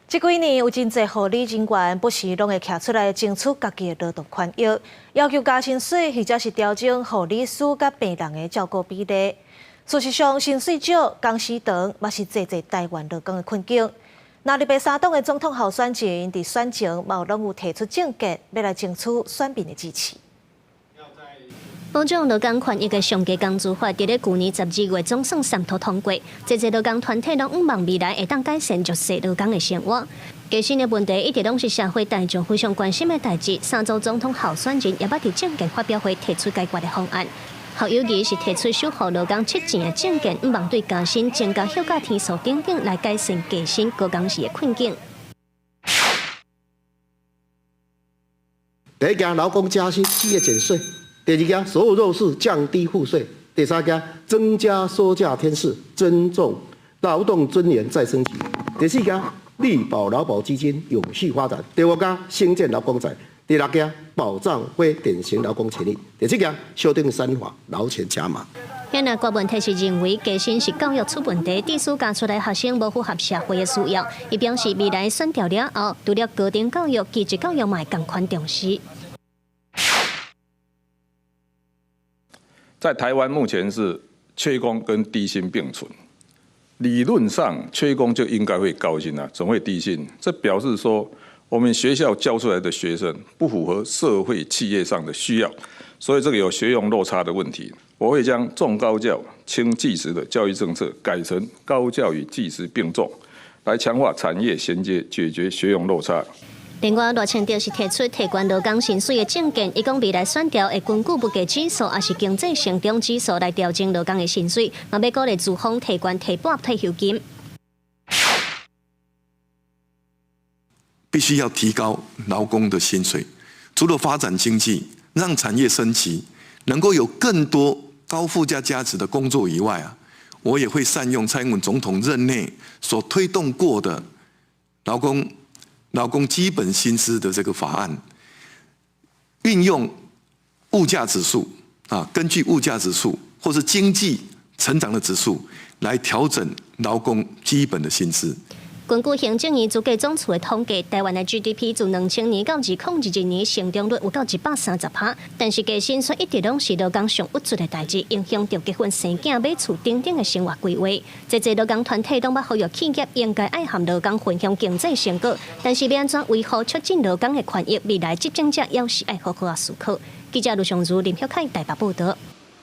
這幾年有真濟護理人員不時攏會徛出來爭取家己的勞動權益，要求加薪水或者是調整護理師佮病人的照顧比例。事實上，薪水少、工時長，嘛是濟濟台灣勞工的困境。那綠白三黨的總統候選人佇選前嘛攏有提出政見，欲來爭取選民的支持。保障勞工權益的上低工資法，佇咧舊年12月總算三讀通過，濟濟勞工團體攏向望未來會當改善弱勢勞工的生活。加薪的問題一直攏是社會大眾非常關心的代誌。三組總統候選人也捌佇政見發表會提出解決的方案。侯友宜是提出守護勞工七錢的政見，向望對加薪、增加休假天數等等來改善低薪高工時的困境。第一件，勞工加薪，企業減稅；第二件，所有弱勢降低賦稅；第三件，增加休假天數，尊重勞動尊嚴再升級；第四件，力保勞保基金永續發展；第五件，興建勞工宅；第六件，保障非典型勞工權益；第七件，修訂三法，勞權加碼。遐若郭問題是認為加薪是教育出問題，致使教出來學生無符合社會的需要。伊表示未來選調了後，除了高等教育、技職教育嘛會仝款重視。在台灣目前是缺工跟低薪並存，理論上缺工就應該會高薪啊，怎會低薪？這表示說我們學校教出來的學生不符合社會企業上的需要，所以這個有學用落差的問題。我會將重高教輕技職的教育政策改成高教與技職並重，來強化產業銜接，解決學用落差。另外，賴清德是提出提懸勞工薪水的政見，伊講未來選調會根據物價指數，抑是經濟成長指數來調整勞工的薪水，嘛欲鼓勵資方提懸提撥退休金。必須要提高勞工的薪水，除了發展經濟，讓產業升級，能夠有更多高附加價值的工作以外啊，我也會善用蔡英文總統任內所推動過的勞工基本薪資的這個法案，運用物價指數啊，根據物價指數或是經濟成長的指數來調整勞工基本的薪資。根據行政院主計總處的統計，台灣的 GDP 自2000年到2021年，成長率有到130%，但是加薪卻一直攏是勞工上鬱卒的代誌，影響著結婚生囝、買厝等等的生活規劃。濟濟勞工團體攏捌呼籲企業應該愛和勞工分享經濟成果，但是欲按怎維護促進勞工的權益，未來執政者猶是愛好好仔思考。記者盧尚如、林曉凱台北報導。